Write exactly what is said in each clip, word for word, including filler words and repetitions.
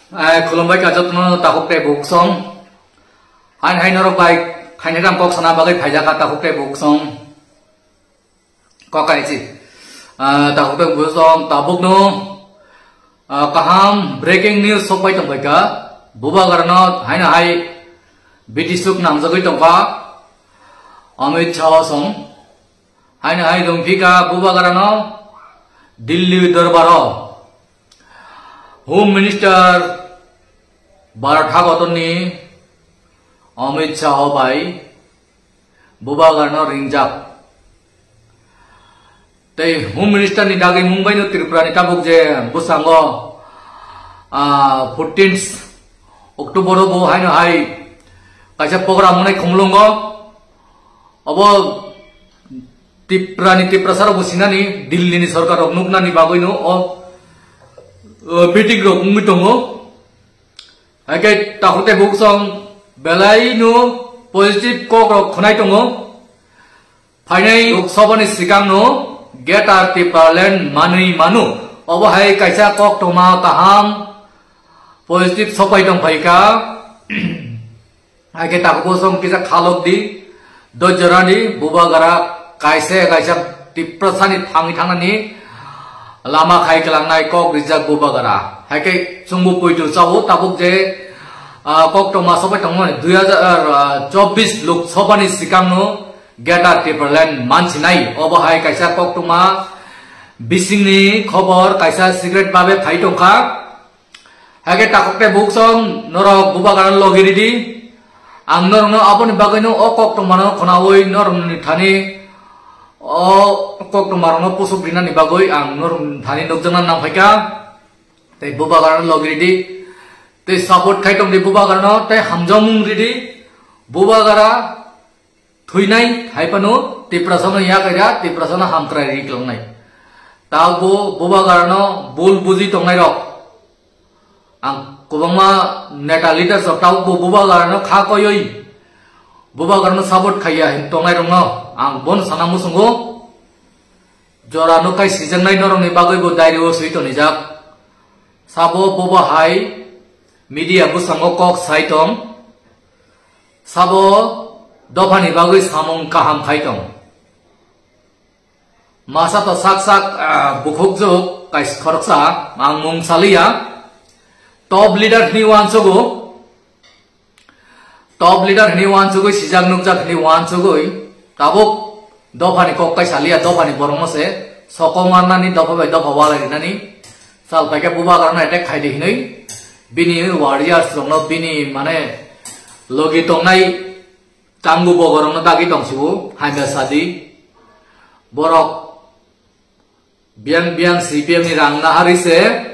Ai, khulumbai ka jotono takhuk tei buksong. Hain hain norok bai khainai ram kok sana bagwi phaijak ka takhuk tei buksong. Kok kaisi. Ah, takhuk tei buksong tabukno, ah, kaham breaking news sokbai tongbai ka. Bubagrano haino hai bitisuk nangjagwi tongkha. Amit Shah song. Haino hai rungphika Bubagrano Delhi dorbaro. Home Minister Bharat hakotorni Amit Shah bai Bubagrano ringjak. Tei Home Minister ni dagwi mung baino Tripura ni tabuk je bwskango, ah, fourteenth October o bo haino hai kaisa program wngnai Khumulwngo. Obo Tripura ni Tiprasa rok bo sinani Delhi ni sorkar rok nuknani bagwi no o, o meeting rok wngwi tongo. Haikhe takhuk tei buksong belai no positive kok rok khwnai tongo. Phainai Lok Sabha ni sikang no Greater Tipraland manwi mano. Obo hai kaisa koktwma kaham positive sopai tong phaika. Haikhe takhuk buksong kisa khalok di, dojorani Bubagra kaisa kaisa Tiprasani thangwi thangnani lama khai kwlangnai kok rijak Bubagra. Haikhe chwngbo poito chao tabuk je, ah, koktwma sopai tongmani dui hajar chobbish Lok Sabha ni sikangno Greater Tipraland mansinai. Obo hai kaisa koktwma bisingni khobor kaisa secret babe phai tongkha. Haikhe takhuk tei buksong norok Bubagrano logi ridi. Ang norokno aboni bagwino o koktwmano khwnawi norokni thani o koktwmarokno pusuk rinani bagwi ang norokni thani nukjakna nang phaikha. Tei Bubagrano logi ridi. Tei support khai tongdi Bubagrano tei hamjakmung ridi. Bubagra thwinai hai phano Tiprasano yak kaira, Tiprasano hamkrai ri kwlangnai. Tabukbo Bubagrano bul buji tongnairok. Ang kwbangma neta leaders rok tabukbo Bubagrano kha koiwi Bubagrano support khaiya hin tongnairokno ang bono sana muchungo. Jora no kai sijaknai norokni bagwi bo diary o swi tonijak. Sabo bobo hai media bwskango kok sai tong. Sabo dophani bagwi samung kaham khai tong. Masa to sak sak, ah, bukhuk juk kais khoroksa ang mung saliya. Top leader hwnwi uansugo. Top leader hwnwi uansugwi sijak nukjak hwnwi uansugwi tabuk dophani kok kai saliya, dophani borokno se sokomornani, dopha bai dopha walai rinani sal paikhe Bubagrano attack khaidi hwnwi bini warriors rokno, bini mane logi tongnai tangu bogorokno dagi tongsibo hamya sadi. Borok biyang biyang C P M ni rang nahari se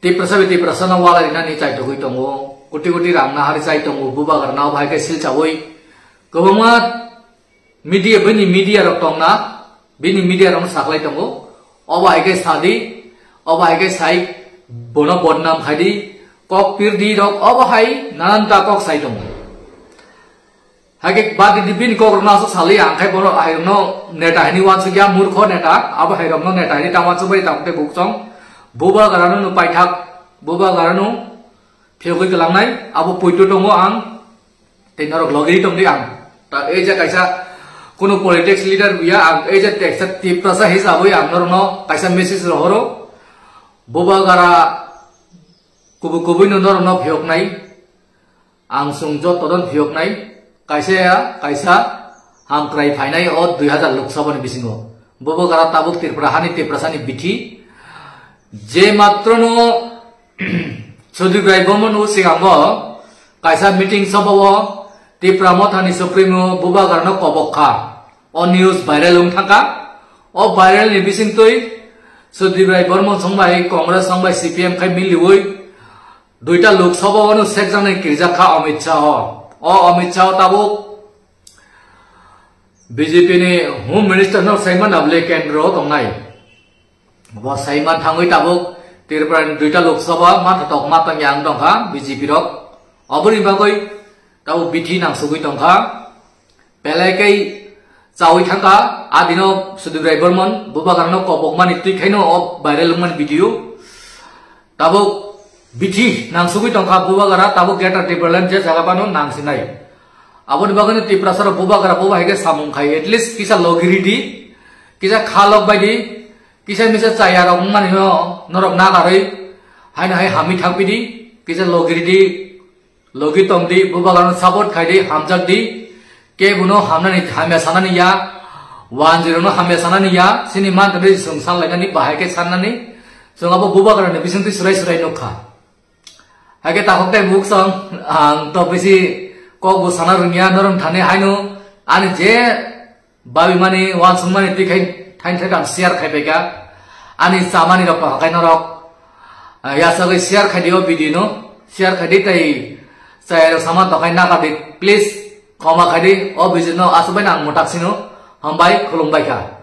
Tiprasa bai Tiprasa no walai rinani chaitogwi tongo, koti koti rang nahari chai tongo, Bubagrano bai khe silchawi kwbangma media, bini media rok tongna, bini media rok saklai tongo, obo hai khe sadi, obo hai khe sai bono bodnam khaidi, kok pirdi rok obo hai nanan ta kok sai tongo. Haikhe badi di bini kok rokno aswk sali ang khai bono airokno neta hini uansukya, murkho neta, abo hairokno neta hini ta uansukbai tamo tei buksong. Bubagrano no paithak, Bubagrano phiyogwi kwlangnai, abo poito tongo ang tei norok logi tongdi ang. Ta ei je kaisa kuno politics leader buya, ang ei je kaisa Tiprasa hisabwi ang norokno kaisa message rohoro. Bubagra kubui kubui no norokno phiyoknai. Ang chwng joto don phiyoknai, kaisa ya kaisa hamkrai phainai o dui hazar Lok Sabha ni bisingo. Bubagra tabuk Tripura hani Tiprasani bithi. Je matrono Sudip Rai Bormon o sikango kaisa meeting sabha o Tipra Mothani Supremo Bubagrano kobok kha. O news viral wng thangkha. O viral ni bisingtwi Sudip Rai Bormon songbai Congress songbai C P M khai miliwi Duita Lok Sabha o no sekjaknai kirijak kha Amit Shah o. O Amit Shah o tabuk B J P ni Home Minister no saiman abole kendro o tongnai. Bo saiman thangwi tabuk Tripura ni duita Lok Sabha matha tok matang yang tongkha B J P rok. Oboni bagwi tabuk bithi nangsugwi tongkha. Belai khe chawi thangkha, adino Sudip Rai Bormon, Bubagrano kobokmani twi khaino o viral wngmani video. Tabuk Bithi nangsugwi tongkha bubagra, tabuk Greater Tipraland je jaga bano nangsinai. Aboni bagwino Tiprasa rok bubagra buba hai khe samung khai, at least kisa logiridi, kisa khalok baidi, kisa misa chaya rok wngmani no norok nagarwi haino hai hamwi thangpidi, kisa logiridi, logi tongdi, bubagrano support khaidi, hamjakdi, kebono hamnani hamya sanani ya, wanjwirokno hamya sanani ya, chini manthokdi chwng sanlainani bahai khe sannani, chwng abo bubagrani bisingtwi swrai swrai nukha. Haikhe takhuk tei buksong, ang to bisi kok bo sana rwngya, norong thani haino ani je babi mani, wansuk mani twi khai thain thai ang share khai bai kha. Ani chamani rok pakai norok, ah, yasagwi share khai di o video no, share khai di tei chai rok sama to khai naka di, please koma khai di o video no, aswk bai ang mutak sino, hambai khulum bai kha.